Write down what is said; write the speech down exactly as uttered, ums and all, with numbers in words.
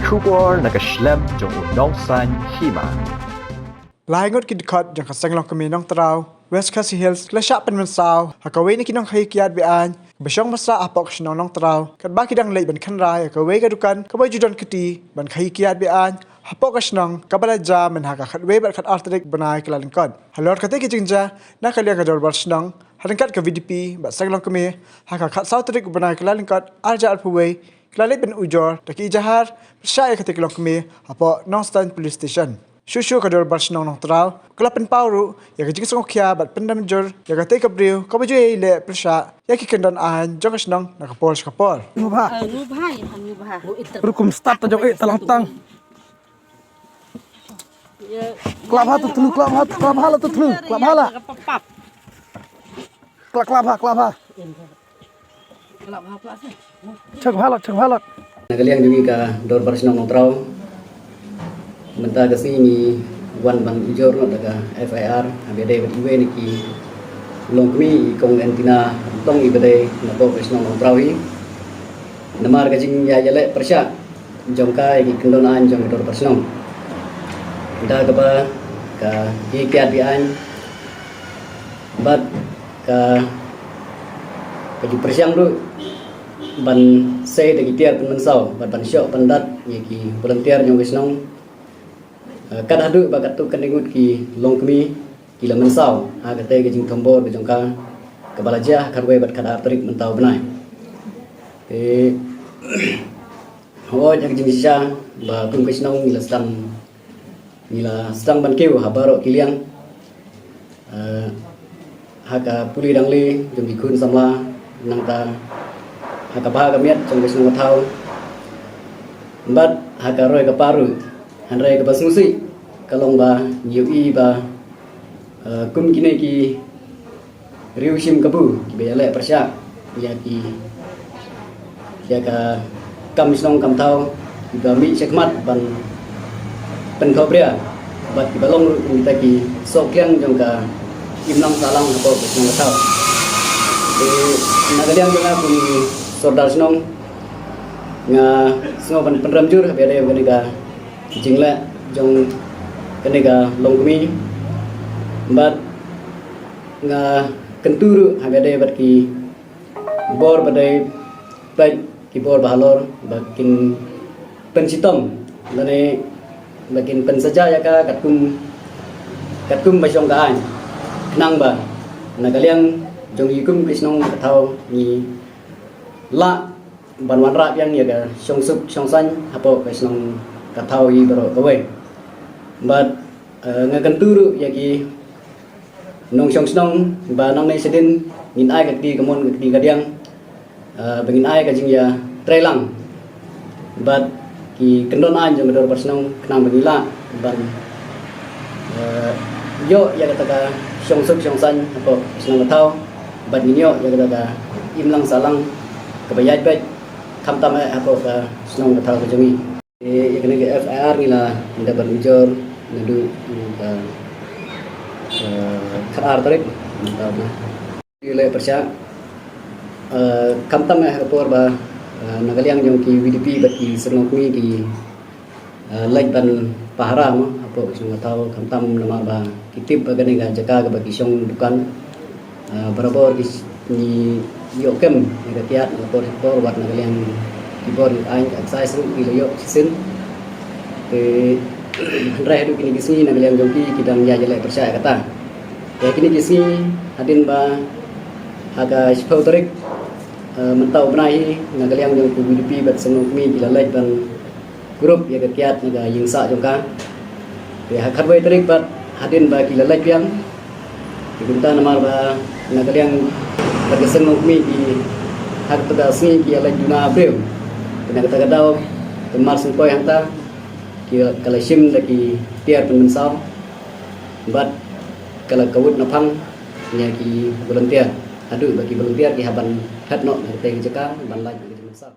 Khubor na ka shlem jong u nongsan hima. Lai ngut ki dkhot jong ka seng longkmie Nongtraw, West Khasi Hills, ki la shah pynmynsaw ha kawei na ki nongkhaii kiad be-aiñ ba shong ba sah hapoh ka shnong Nongtraw, katba ki dang leit ban khynra ïa kawei ka dukan kaba ju don kti ban khaii kiad be-aiñ hapoh ka shnong, kaba la jia mynha ka khatwei bad khatar tarik bnai Kyllalyngkot. Halor katei ka jingjia, na ka liang ka dorbar shnong, ha ryngkat ka V D P bad seng longkmie, ha ka khatsaw tarik bnai Kyllalyngkot arhajar arphew wei, ki la leit ban ujor da ka ejahar pyrshah ïa katei ka longkmie hapoh Nongstoiñ Police Station. Shuh shuh ka dorbar shnong Nongtraw ka la pynpaw ruh ïa ka jingsngewkhia bad pyndem jur ïa katei ka briew kaba ju ïaleh pyrshah ïa ki kyndon aiñ jong ka shnong na ka por sha ka por. Ngu bha. Ngu bha, ïa ngu bha. Rukom start ta jong eh talang tang. Klap ha tu thlu, klap ha, klap ha la tu thlu, klap ha la. Klap, klap ha, klap ha. Chak bhalak, chak bhalak. Na ka liang jong ngi ka dorbar shnong Nongtraw, mynta ka sngi ngi wan ban ujor noh da ka F I R ha ba ïadei bad iwei na ki longkmie, i kong Entina Tong, i ba dei na poh ka shnong Nongtraw hi. Namar ka jingïaleh pyrshah jong ka ïa ki kyndon aiñ jong ka dorbar shnong, da kaba ka ïa kiad be-aiñ bad ka, ka ju pyrshang ruh ban sei da ki tiar pynmynsaw bad ban shoh pyndat ïa ki volunteer jong ka shnong. Eh, kat haduh ba katto katne ngut ki longkmie ki la mynsaw ha katei ka jingthombor ka jong ka, kaba la jia ha khatwei bad khatar tarik mynta u bnai. Te hooid, ha ka jingshisha ba kum ka shnong ngi la sdang, ngi la sdang ban kiew ha baroh ki liang, eh, ha ka pule dangle jong ki khun samla, nangta ha ka bha ka miat jong ka shnong ka thaw, bad ha ka roi ka par ruh. Hynrei kaba sngewsih ka long ba ngi ïohi ba, eh, kum kine ki riew shim kabu kiba ïaleh pyrshah ïa ki, ïa ka kam shnong kam thaw, kiba mih shakhmat ban pynkhawbria bad kiba long ruh kum kita ki sohkliang jong ka imlang sahlang hapoh ka shnong ka thaw. Te na ka liang jong nga kum sordar shnong, nga sngew ban pynrem jur ha ba ïadei bad kane ka jingleh jong kane ka longkmie, bad nga kyntu ruh ha ba ïadei bad ki bor ba dei peit, ki bor ba halor ba kin pynshitom lane ba kin pynsaja ïa ka katkum, katkum ba shong ka aiñ, khnang ba na ka liang jong ngi kum ki shnong ka thaw ngi lah ban wanrah biang ïa ka shongsuk shongsaiñ hapoh ka shnong ka thaw hi baroh kawei. Bad, eh, nga kyntu ruh ïa ki nongshong shnong ba nangne shadien ngin ai ka kti kamon ka kti kadiang, eh, ba ngin ai ka jingïatreilang bad ki kyndon aiñ jong ka dorbar shnong khnang ba ngin lah ban, eh, ïoh ïa kata ka shongsuk shongsaiñ hapoh ka shnong ka thaw, bad ngin ïoh ïa kata ka imlang sahlang kaba ïaid beit, khamtam eh hapoh ka shnong ka thaw ka jong ngi. Eh, ïa kane ka F I R ngi la dep ban ujor naduh ka, eh, khatar tarik mynta. Ïaleh pyrshah, eh, khamtam eh ha ka por ba, eh, na ka liang jong ki V D P bad ki seng longkmie ki, eh, leit ban pahara mo hapoh ka shnong ka thaw, khamtam namar ba ki tip ba kane ka jaka kaba ki shong dukan, eh, barabor ki s-, ngi ïoh kem ïa ka kiad na ka por sha ka por, wat na ka liang ki bor ïoh aiñ, excise ruh ki la ïoh shisien. Te hynrei haduh kine ki sngi na ka liang jong ki ki dang ïa ïaleh pyrshah ïa kata. Te kine ki sngi hadien ba ha ka shiphew tarik, eh, mynta u bnai hi, na ka liang jong ki V D P bad seng longkmie ki la leit ban kurup ïa ka kiad na ka ïing sah jong ka. Te ha khatwei tarik bad hadien ba ki la leit biang, te kumta namar ba na ka liang bad ka seng longkmie ki ha kata ka sngi ki ïa leit duna briew. Te na kata ka daw te mar seng poi hangta ki, ka la shim da ki tiar pynmynsaw bad ka la kawut naphang ïa ki volunteer haduh ba ki volunteer ki hap ban phet noh na katei ka jaka ban lait na ka jingmynsaw.